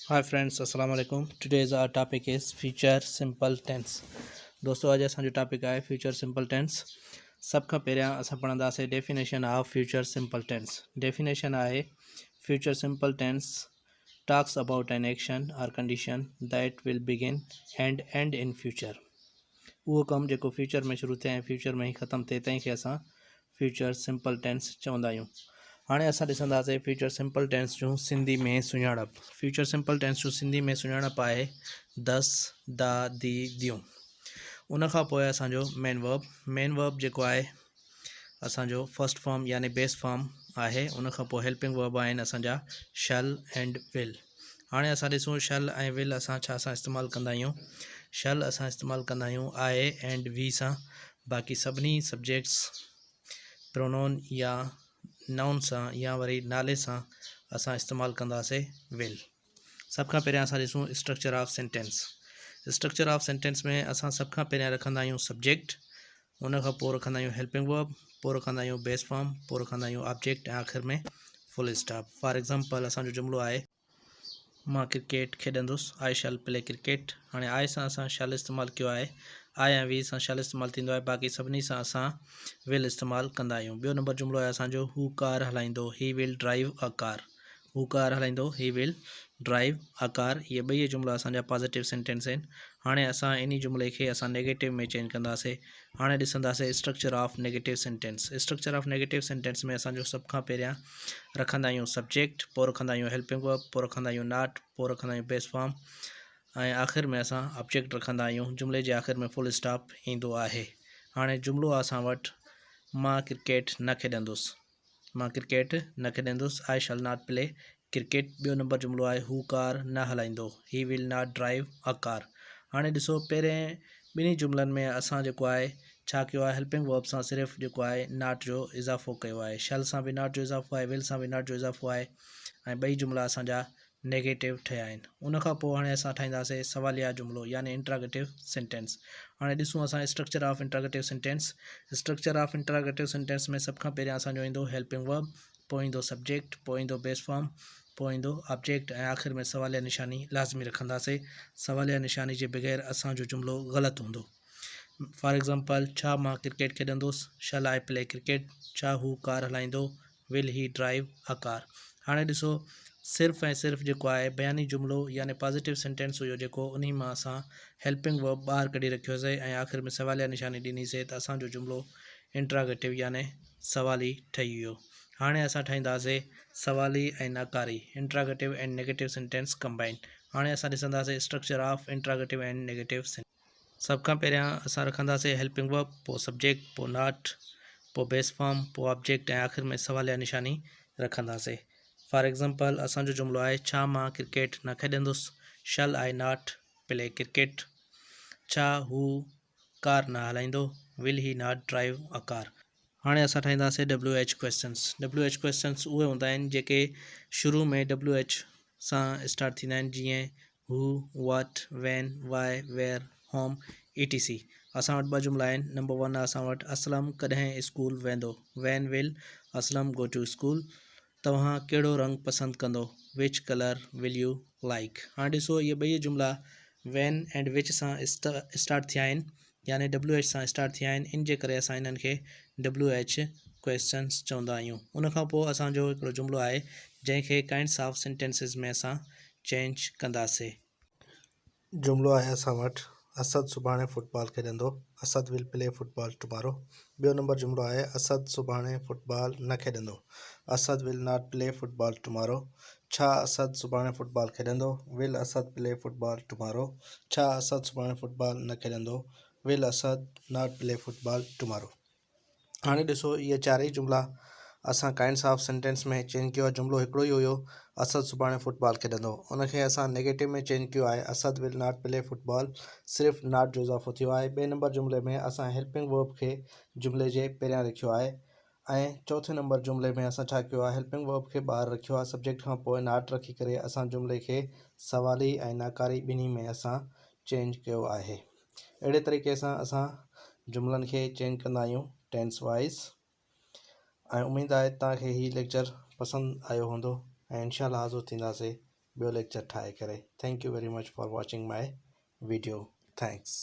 Hi friends السلام عليڪم today's our topic is future simple tense دوستو اڄ اسان جو ٽاپڪ آهي فيوچر سمپل ٽينس سڀ کان پهريان اسان پڙهنداسين definition of future simple tense definition آهي future simple tense talks about an action or condition that will begin and end in future اهو ڪم جيڪو فيوچر ۾ شروع ٿئي ۽ فيوچر ۾ ئي ختم ٿئي تنهن کي اسان فيوچر سمپل ٽينس چوندا آهيون. هاڻي اسان ڏسنداسين فيوچر سمپل ٽينس جون سنڌي ۾ سڃاڻپ. فيوچر سمپل ٽينس جون سنڌي ۾ سڃاڻپ آهي دس، دا، the, ديون. ان کان پوء اسان جو مين ورب، مين ورب جيڪو آهي اسان جو فرسٽ فارم يعني بيس فارم آهي. ان کان پوء هيلپنگ ورب آهن اسان جا شل اينڊ will. هاڻي اسان ڏسون شل ۽ ول اسان ڇا سان استعمال ڪندا آهيون. شل اسان استعمال ڪندا آهيون I and we سان باقي سڀني سبجيڪٽس پرونون يا نائون سان يا وري نالي سان اسان استعمال ڪنداسي ول. سڀ کان پهريان اسان ڏسون structure of sentence. Structure of sentence ۾ اسان سڀ کان پهريان رکندا آهيون سبجيڪٽ، ان کان پوء رکندا آهيون هيلپنگ ورب، پوء رکندا آهيون بيس فارم، پوء رکندا آهيون آبجيڪٽ ۽ آخر ۾ فل اسٽاپ. فار ايگزامپل اسان جو جملو آهي. مان cricket کيڏندس، I shall play cricket. هاڻي آء سان اسان شل استعمال ڪيو آهي. آء ۽ وي سان شل استعمال ٿيندو آهي، باقي سڀني سان اسان ول استعمال ڪندا آهيون. ٻيو نمبر جملو آهي اسان جو هو ڪار هلائيندو، He will drive a car. هو ڪار هلائيندو، He will drive a car. اهي ٻئي جملا اسان جا پازيٽو سينٽينس آهن. هاڻي اسان انهي جملي کي اسان نيگيٽو ۾ چينج ڪنداسي. هاڻي ڏسنداسي structure of negative sentence. Structure of negative sentence ۾ اسان جو سڀ کان پهريان رکندا آهيون سبجيڪٽ، پوء رکندا آهيون هيلپنگ ورب، پوء رکندا آهيون not, پوء رکندا آهيون بيس فارم ۽ آخر ۾ اسان آبجيڪٽ رکندا آهيون. جملي جي آخر ۾ فل اسٽاپ ايندو آهي. هاڻي جملو آهي اسان وٽ مان ڪرڪيٽ نه کيڏندس. مان ڪرڪيٽ نه کيڏندس، I shall not play cricket. ٻيو نمبر جملو آهي هو ڪار نه هلائيندو، He will not drive a car. هاڻي ڏسو پهرين ٻنهي جملن ۾ اسان جيڪو آهي ڇا ڪيو آهي هيلپنگ ورب سان صرف جيڪو آهي not جو اضافو ڪيو آهي. شل سان به not جو اضافو آهي، ول سان به not جو اضافو آهي ۽ ٻئي جملا اسان جا نيگيٽو ٺهيا آهن. ان کان پوء هاڻي اسان ٺاهينداسين سواليه جملو يعني انٽراگيٽو سينٽينس. هاڻي ڏسون اسان structure of interrogative sentence. Structure of interrogative sentence ۾ سڀ کان پهريان اسان جو ايندو هيلپنگ ورب، پوء ايندو سبجيڪٽ، پوء ايندو بيس فارم، پوء ايندو آبجيڪٽ ۽ آخر ۾ سواليه نشاني لازمي رکنداسين. سواليه نشاني جي بغير اسان جو جملو غلط هوندو. فار ايگزامپل، ڇا مان cricket کيڏندس؟ Shall I play cricket؟ ڇا هو ڪار هلائيندو؟ Will he drive a car؟ هاڻي ڏسو صرف ۽ صرف جيڪو آهي بياني جملو يعني پازيٽو سينٽينس هيو جيڪو انهي مان اسان هيلپنگ ورب ٻاهر ڪڍي رکيوسي ۽ آخر ۾ سواليه نشاني ڏني سي ته اسان جو جملو انٽراگيٽو يعني سوالي ٺهي ويو. هاڻي اسان ٺاهينداسي سوالي ۽ ناڪاري interrogative and negative sentence combine. هاڻي اسان ڏسنداسي structure of interrogative and negative sentence. سڀ کان پهريان اسان رکنداسين هيلپنگ ورب، پوء سبجيڪٽ، پوء not, پوء بيس فارم، پوء آبجيڪٽ ۽ آخر ۾ سواليه نشاني رکنداسين. فار ايگزامپل اسان جو جملو آهي ڇا مان ڪرڪيٽ نه کيڏندس؟ Shall I not play cricket؟ ڇا هو ڪار نه هلائيندو؟ Will he not drive a car؟ هاڻي اسان ٺاهينداسين W H questions. W H questions اهي هوندا آهن جيڪي شروع ۾ ڊبليو ايڇ سان اسٽارٽ ٿيندا آهن جيئن who, what, when, why, where, whom, E T C. اسان وٽ ٻه جملا آهن. نمبر ون آهي اسان وٽ اسلم ڪڏهن اسڪول ويندو؟ When will Aslam go to school؟ توهان ڪهڙو رنگ پسند ڪندو؟ Which colour will you like؟ هاڻي ڏسو اهي ٻئي جملا وين اينڊ وچ سان اسٽارٽ ٿيا آهن يعني ڊبليو ايڇ سان اسٽارٽ ٿيا آهن ان جي ڪري اسان انهن کي ڊبليو ايڇ ڪويسچنس چوندا آهيون. ان کان پوء اسان جو هڪڙو جملو آهي جنهن کي ڪائنڊس آف سينٽينسز ۾ اسان چينج ڪنداسي. جملو آهي اسان وٽ، اسد سڀاڻي فٽبال کيڏندو، Asad will play football tomorrow. ٻيو نمبر جملو آهي، اسد سڀاڻي فٽبال نه کيڏندو، Asad will not play football tomorrow. ڇا اسد سڀاڻي فٽبال کيڏندو؟ Will Asad play football tomorrow. ڇا اسد سڀاڻي فٽبال نه کيڏندو؟ Will Asad not play football tomorrow. هاڻي ڏسو اهي چارئي جملا اسان ڪائنڊس آف سينٽينس ۾ چينج ڪيو آهي جملو هڪڙو ئي هيو اسد سڀاڻي فٽبال کيڏندو ان کي اسان نيگيٽو ۾ چينج ڪيو آهي Asad will not play football صرف not جو اضافو ٿيو آهي ٻئي نمبر جملي ۾ اسان هيلپنگ ورب کي جملي جي پهريان رکيو آهي ۽ چوٿين نمبر جملي ۾ اسان ڇا ڪيو آهي هيلپنگ ورب کي ٻاهر رکيو آهي سبجيڪٽ کان پوء not رکي ڪري اسان جملي کي سوالي ۽ ناڪاري ٻنهي ۾ اسان چينج ڪيو آهي اهڙي طريقي سان اسان جملن کي چينج ڪندا آهيون ٽينس وائيز ۽ اميد آهي توهان کي هي ليڪچر پسند آيو هوندو ۽ انشاء الله حاضر ٿينداسي ٻيو ليڪچر ٺاهي ڪري. Thank you very much for watching my video. Thanks.